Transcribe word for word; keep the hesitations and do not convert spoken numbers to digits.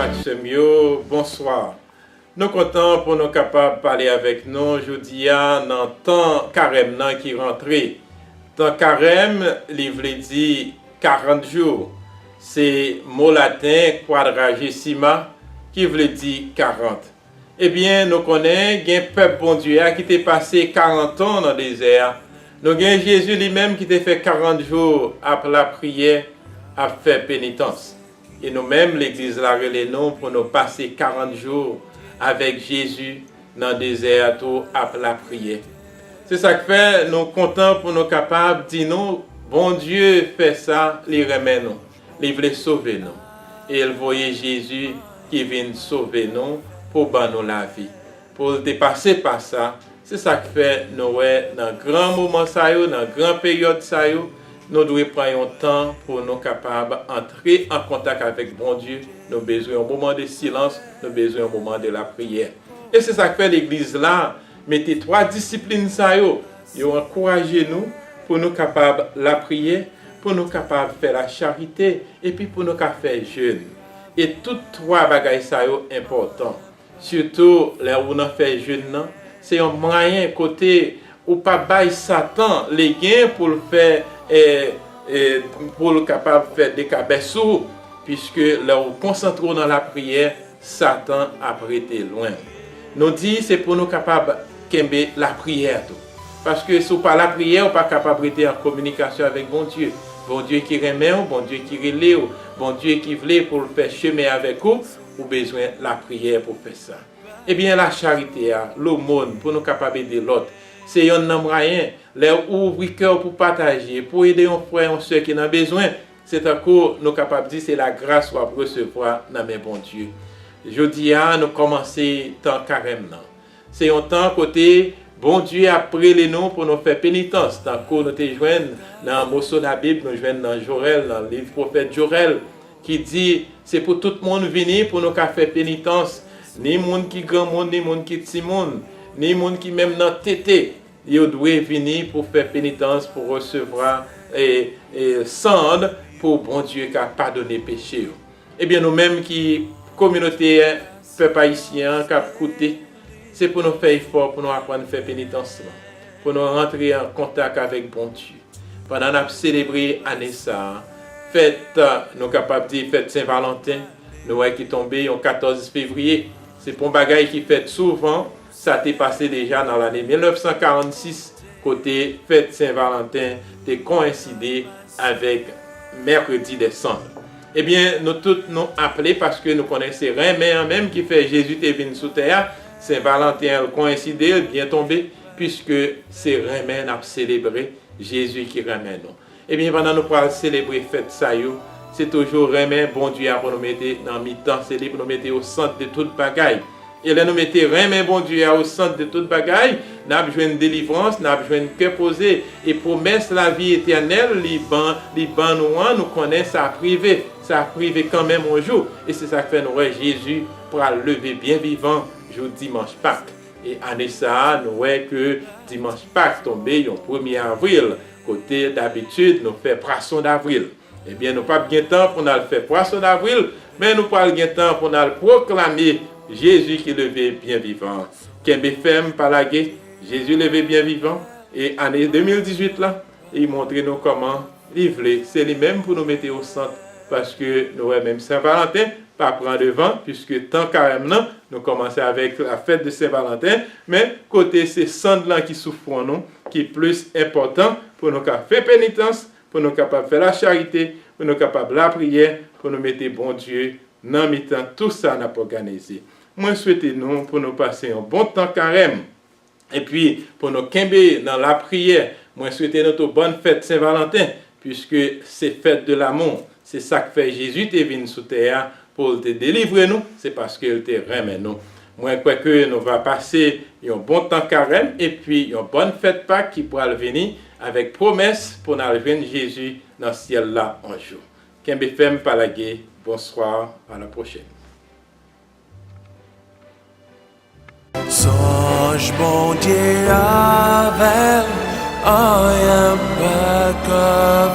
Ak sè m yo, bonswa. Nou kontan pou nou kapab pale avèk nou jodi a nan tan karèm nan ki rantre. Tan karèm, li vle di karant jou. Se mo laten quadragesima ki vle di karant. Ebyen, nou konnen gen pèp Bondye a ki te pase karant an nan dezè a. Nou gen Jezi li menm ki te fè karant jou ap lapriyè, ap fè penitans. E nou menm, legliz la rele nou pou nou pase karant jou avèk Jezi nan dezè a tou ap lapriyè. Se sa k fè nou kontan pou nou kapab di nou, Bondye fè sa, li renmen nou, li vle sove nou. E l voye Jezi ki vin sove nou pou ban nou lavi. Pou l te pase pa sa, se sa k fè nou wè nan gran moman sa yo, nan gran peryòd sa yo, nou dwe pran yon tan pou nou kapab antre an kontak avèk Bondye. Nou bezwen yon moman de silans, nou bezwen yon moman de lapriyè. E se sa k fè legliz la mete twa disiplin sa yo. Yo ankouraje nou pou nou kapab lapriyè, pou nou kapab fè lacharite, epi pou nou ka fè jèn. E tout twa bagay sa yo enpòtan. Sitou lè ou nan fè jèn nan, se yon mwayen kote ou pa bay Satan legen pou l fè, e, e, pou l kapab fè dekabès sou ou, piske lè ou konsantre w nan lapriyè, Satan ap rete lwen. Nou di se pou nou kapab kenbe lapriyè tou. Paske si w pa lapriyè, ou pa kapab rete an kominikasyon avèk Bondye. Bondye ki renmen w, Bondye ki rele w, Bondye ki vle pou l fè chemen avèk ou, ou bezwen lapriyè pou fè sa. Ebyen, lacharite a, lomòn, pou nou kapab ede lòt, se yonn nan mwayen. Lè ou ouvri kè w pou pataje, pou ede yon frè, yon sè ki nan bezwen, se tankou nou kapab di se lagras w ap resevwa nan men Bondye. Jodi a, nou kòmanse tan karèm nan. Se yon tan kote Bondye ap rele nou pou nou fè penitans, tankou nou te jwenn nan moso Labib, nou jwenn nan Jowèl, nan liv pwofèt Jowèl, ki di, se pou tout moun vini pou nou ka fè penitans, ni moun ki granmoun, ni moun ki timoun, ni moun ki menm nan tete. Yo dwe vini pou fè penitans, pou resevwa, e, e, sann, pou Bondye ka padone peche yo. Ebyen, nou menm ki kominote pèp ayisyen an k ap koute, se pou nou fè efò pou nou aprann fè penitans lan, pou nou rantre an kontak avèk Bondye. Pandan n ap selebre ane sa a, fèt, nou kapab di fèt Sen Valanten, nou wè ki tonbe yon katòz fevriye. Se pa yon bagay ki fèt souvan, sa te pase deja nan lane mil nèf san karannsis, kote fèt Sen Valanten te koyenside avèk Mercredi des Cendres. Ebyen, nou tout nou aple paske nou konnen se renmen an menm ki fè Jezi te vin sou tè a. Sen Valanten an koyenside, l byen tonbe, piske se renmen n ap selebre, Jezi ki renmen nou. Ebyen, pandan nou pral selebre fèt sa yo, se toujou renmen Bondye a pou nou mete nan mitan, se li pou nou mete o sant de tout bagay. E lè nou mete renmen Bondye a o sant de tout bagay, n ap jwenn delivrans, n ap jwenn kè poze. E pwomès lavi etènèl li ban, li ban nou an, nou konnen sa ap rive. Sa ap rive kanmenm yon jou. E se sa k fè nou wè Jezi pral leve byen vivan jou dimanch Pak. E ane sa a, nou wè ke dimanch Pak tonbe yon premye avril, kote dabitid nou fè pwason davril. Ebyen, nou p ap gen tan pou n al fè pwason davril, men nou pral gen tan pou n al pwoklame Jezi ki leve byen vivan. Kenbe fèm, pa lage, Jezi leve byen vivan, e ane de mil dizuit la, li montre nou kòman li vle se li menm pou nou mete o sant, paske nou wè menm Sen Valanten pa pran devan, piske tan karèm nan, nou kòmanse avèk la fèt de Sen Valanten, men kote se sann lan ki sou fwon nou, ki plis enpòtan pou nou ka fè penitans, pou nou kapab fè lacharite, pou nou kapab lapriyè, pou nou mete Bondye nan mitan tou sa n ap òganize. Mwen swete nou pou nou pase yon bon tan karèm, epi pou nou kenbe nan lapriyè. Mwen swete nou tou bòn fèt Sen Valanten, piske se fèt de lamou. Se sa k fè Jezi te vin sou tè a, pou l te delivre nou, se paske l te renmen nou. Mwen kwè ke nou va pase yon bon tan karèm epi yon bòn fèt Pak ki pral vini avèk pwomès pou n al jwenn Jezi nan syèl la yon jou. Kenbe fèm, pa lage. Bonsoir, à la prochaine. Sonj Bondye avè m, anyen pa ka